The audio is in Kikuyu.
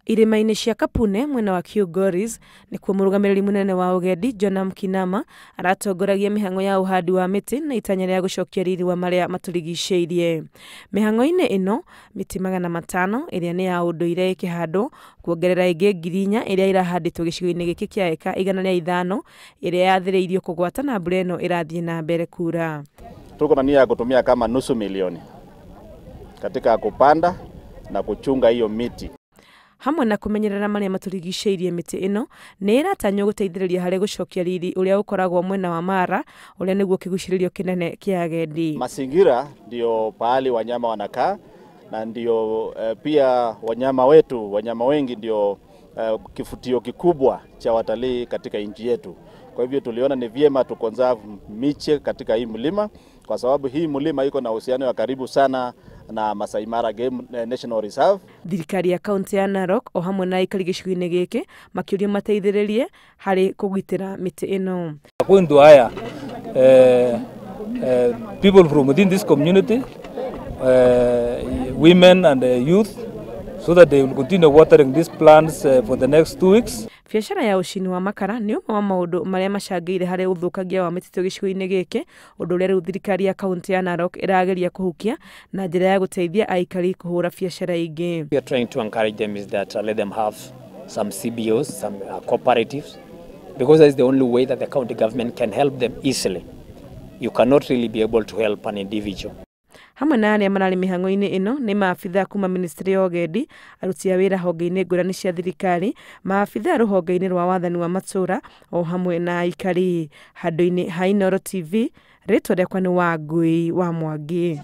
Irĩma-inĩ cia Kapune mwena wa Kilgoris nĩkuo mũrũgamĩrĩri mũnene wa ũgendi Jonam Kinama aratongoragia mĩhang'o ya ũhandi wa mĩtĩ na itanya rĩa gũcokia riri wa marĩa matũrigicĩirie. Mĩhang'o-inĩ ĩno mĩtĩ 500 ĩrĩa nĩ ya ũndũire ĩkĩhandwo kuongerera ĩngĩ 4,000 ĩrĩa ĩrahandĩtwo gĩcigo-inĩ gĩkĩ kĩa eka 105 ĩrĩa yathĩrĩirio kũgwata na mbura ĩno ĩrathiĩ na mbere kura. Tuko na nia ya kutumia kama 500,000 katika kupanda na kuchunga hiyo miti. Hamwe na kumenyerera marĩa matũrigicĩirie, mĩtĩ ĩno nĩ ĩratanywo gũteithĩrĩria harĩ gũcokia riri ũrĩa ũkoragwo mwena wa Mara ũrĩa nĩguo kĩgucĩrĩrio kĩnene kĩa agendi. Mazingira ndio pahali wanyama wanakaa na ndio pia wanyama wetu, wanyama wengi ndio kivutio kikubwa cha watalii katika nchi yetu. Kwa hivyo tuliona ni vyema tu conserve miche katika hii mlima kwa sababu hii mlima iko na uhusiano wa karibu sana na Masai Mara Game National Reserve. Thirikari ya kaunti ya Narok o hamwe na aikari gĩcigo-inĩ gĩkĩ makĩũrio mateithĩrĩrie harĩ kũgitĩra mĩtĩ ĩno. Going to hire people from within this community, women and youth, so that they will continue watering these plants for the next 2 weeks. Biacara ya ũcini wa makara nĩ ũmwe wa maũndũ marĩa macangĩire harĩ ũthũkangia wa mĩtitũ gĩcigo-inĩ gĩkĩ, ũndũ ũrĩa rĩu thirikari ya kaunti ya Narok ĩrageria kũhukia na njĩra ya gũteithia aikari kũhũra biacara ingĩ. We are trying to encourage them is that let them have some CBOs, some cooperatives, because that is the only way that the county government can help them easily. You cannot really be able to help an individual. Hamwe na arĩa mararĩ mĩhang'o-inĩ ĩno nĩ maabithaa kuma ministry ya ũgendi, aruti a wĩra honge-inĩ ngũrani cia thirikari, maabithaa rũhonge-inĩ rwa wathani wa matũũra o hamwe na aikari. Handũ-inĩ ha Inooro TV, rĩtwa rĩakwa nĩ Wangui wa Mwangi.